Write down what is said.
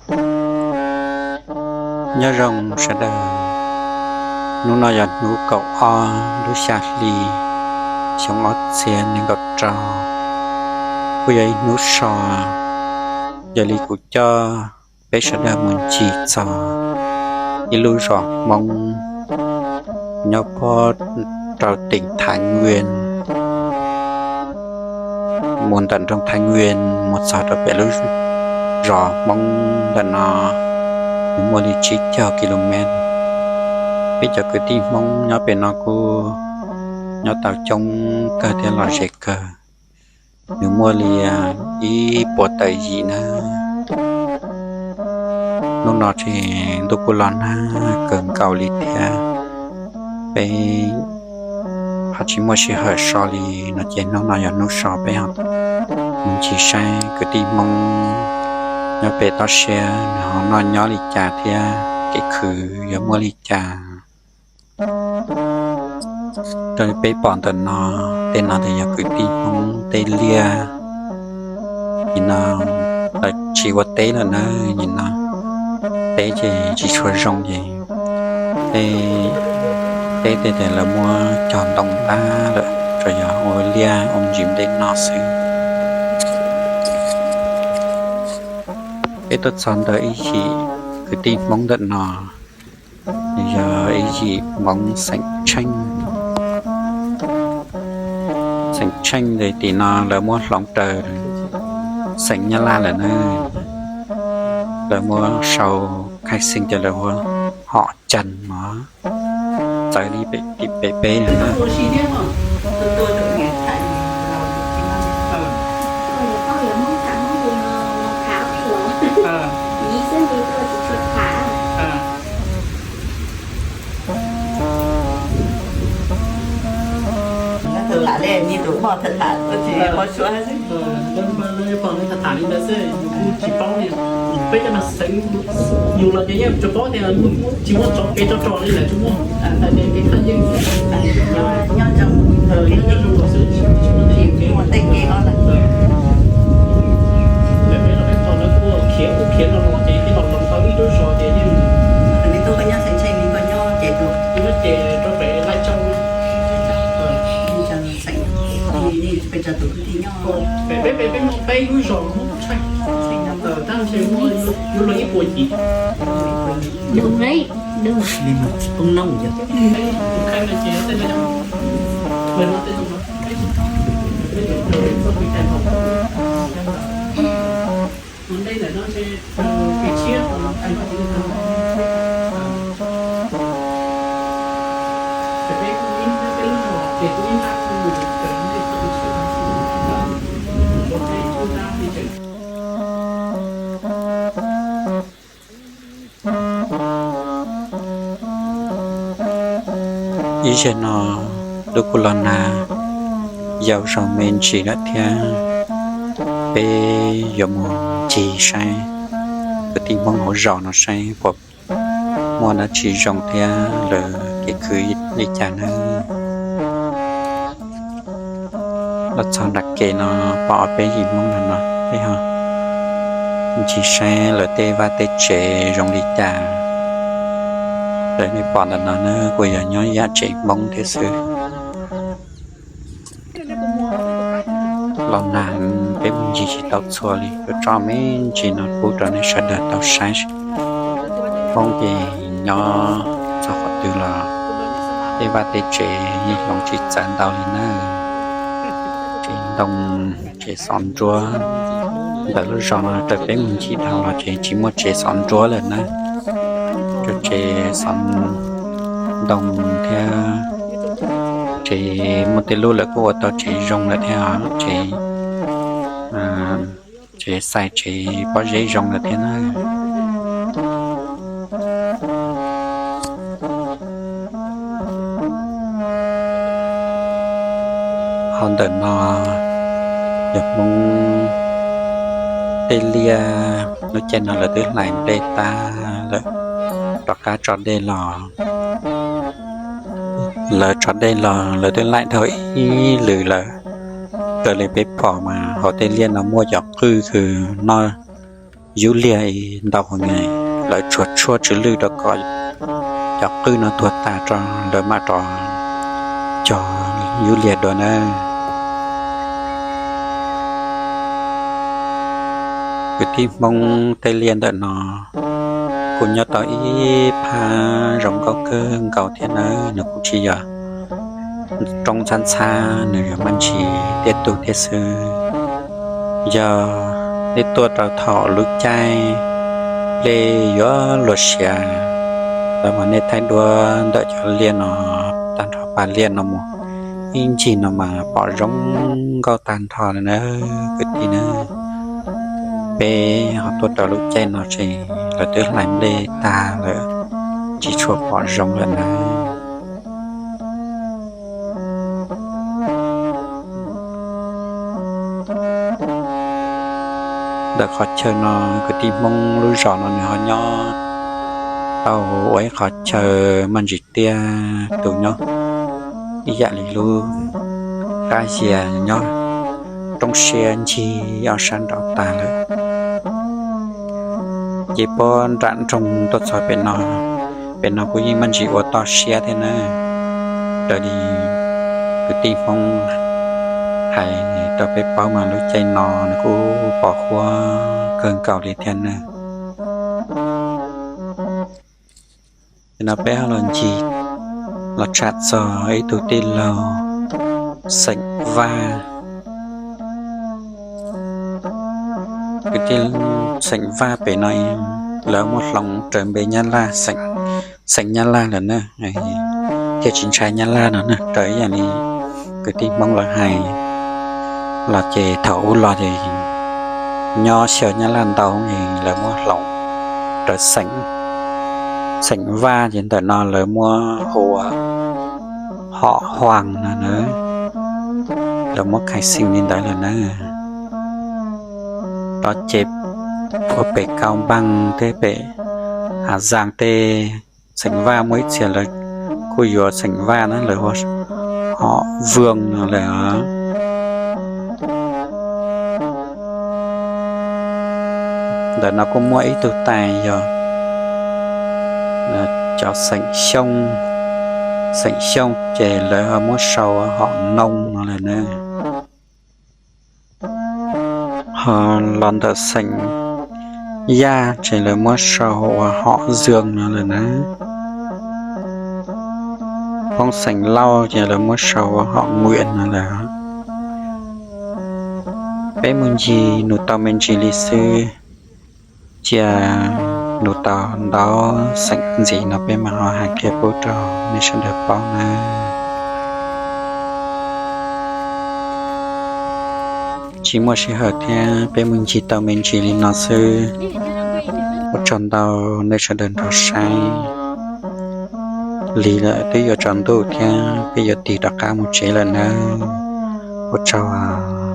Nyob zoo sawv daws, hnub no yog hnub kaum ob lub xya hli xyoo ob txhiab nees nkaum rau, kuj yog ib hnub so. Yog li kuv coj peb sawv daws mus ncig txog ib lub zos Hmoob nyob puag rau teem Thaiv Vias, mus ntawm nroog Thaiv Vias mus txog rau pem lub zos Hmoob ntawm no, nws muaj li tsib caug ki lus mev. Peb cov kwv tij Hmoob nyob pem no kuj nyob tau coob kawg thiab lom zem kawg. Nws muaj li ib puas tawm yim na. Hnub no ces ntuj kuj los nag kawg nkaus li thiab, peb ho tsis muaj sij hawm so li no ces hnub no yog hnub so peb ho mus ncig saib kwv tij Hmoob nyob pem toj siab nws ho noj nyob li cas thiab kev khwv yuav muaj li cas. Raws li peb pom ntawm no, tej no ces yog kwv tij Hmoob tej liaj. Nim no lawv tsis ua teb lawm na, nim no teb ces tsis tshua zoo ces tej teb tej ces lawv muab cog ntoo tag lawm, tsuas yog ua liaj ua ntsis ntej noj xwb. Peb tuaj txog ntawm ib yim kwv tij Hmoob ntawm no, yog ib yim Hmoob xeem Tsheej. Xeem Tsheej tim no lawv muab hloov raws xeem Nyab Laj lawm na. Lawv muab sau khai xeem ces lawv ua Hom Cas no, txawv li pem peb no na. Yus los ces yeej tsis paub tias tsis muaj tsov kev tsov rog li lawm tsis muaj. Nyob zoo xwb tsis muaj tej kev. Peb los peb pom lawv kuj khiav ub khiav no los ces tij los los tau ib lub zos ces yeej, tsis muaj ces rau pem Laij Tsau. Pem peb pem peb muaj peb lub zos Hmoob Tsheej, tab ntshe muaj yuav luag ib puas yim. Ib zaug no ntuj kuj los nag, yau zog me ntsis lawm thiab. Peb yuav mus ncig saib kwv tij Hmoob hauv zos no saib puas muaj dab tsi zoo thiab lawv kev khwv li cas na. Los txog nram kev no pom ob peb yim Hmoob no no, peb ho ncig saib lawv tej vaj tej tsev zoo li cas. Lawv nej pom ntawm no na kuj yog nyob ib yam tsev Hmoob thiab xwb. Los nag peb mus ncig tsis tau txhua li, yuav tso me ntsis no pub rau nej sawv daws tau saib. Hmoob ces nyob txog qhov twg los tej vaj tej tsev yeej hloov tsis txawv ntau li na. Tsev ntoo, tsev xov nruab, ntawm lub zos no raws peb mus ncig dhau los ces tsis muaj tsev xov nruab lawm na. Tsev xov ntoo thiab tsev, muaj tej lub lawv kuj ua tau tsev zoo lawm thiab, tsev, tsev xais tsev pob zeb zoo lawm thiab na. Ho ntawm no yog Hmoob tej liaj, lub caij no lawv twb hlais nplej tag lawm, rov qab tso dej los. Lawv tso dej los lawv twb laim dhau ib lwm lawm. Raws li peb pom mas hauv tej liaj no muaj cov qwj kws noj yub liag ntau hua nge, lawv tsuas tshuaj tsw lwj rau kom cov qwj no tuag tas rau lawv mam rov cog yub liag dua na. Kwv tij Hmoob tej liaj ntawm no kuj nyob tau ib phab zoo nkauj kawg nkaus thiab nawb, nws kuj tsis yog roob ntxhab ntxhab, nws yog maj ntsis tiaj tug thiab xwb. Yog nej tuaj rau thaum lub caij nplej yuav luag siav, lawv mas nej thaij duab ntawm cov liaj no tag nrho pas liaj no mus ib ncig no mas pom zoo nkauj tag nrho li na kwv tij na. Peb ho tuaj rau lub caij no ces lawv twb hlais nplej tag lawm, tsis tshua pom zoo lawm na. Ntawm qhov chaw no kwv tij Hmoob lub zos no nws ho nyob tau ua ib qhov chaw maj ntsis tiaj tug nyob ib yam li lub qab yias nyob roob siab ncig ob sab nraud tag lawm. Ces puab nram nroog tuaj txog pem no, pem no kuj yeej maj ntsis ua toj siab thiab na. Raws li kwv tij Hmoob hais rau peb paub mas lub caij no nws kuj pos huab kawg nkaus li thiab na. Ces no peb ho los ncig los tsham txog ib tug tij laug xeem Vaj. Kwv tij, xeem Vaj pem no lawv muab hloov raws npe Nyab Laj, xeem Nyab Laj lawm na, thiaj tsis ntshai Nyab Laj no na. Raws ib yam li kwv tij Hmoob lawv hais los ces thaum ub los ces nyob xyaw Nyab Laj ntau es lawv muab hloov raws xeem. Xeem Vaj ces ntawm no lawv muab hu ua Hom Huas no na, lawv muab khais xeem li ntawd lawm na. Rov ces puag pem Kaus Npaas tej pem Hav Zaas tej, xeem Vaj muaj ib txhia lawv kuj yuav xeem Vaj na, lawv hu ua Hom Vwg no lawm. Ntawm no kuj muaj ib tug tais yog cov xeem Xyooj, xeem Xyooj ces lawv ho muab sau ua Hom Noog no lawm na. Ho los ntawm xeem Yaj ces lawv muab sau ua Hom Zwg no lawm na. Hmoob xeem Lauj ces lawv muab sau ua Hom Nwiam no lawm. Peb mus ncig nug tau me ntsis li xwb, cia nug tau ntau xeem ntxiv no peb mam ho hais kiag pub rau nej sawv daws paub nawb. Tsis muaj sij hawm thiab, peb mus ncig tau me ntsis li no xwb. Ua tsaug ntau nej sawv daws nrog saib. Lig lawm twb yuav tsaus ntuj thiab, peb yuav tig rov qab mus tsev lawm nawb. Ua tsaug.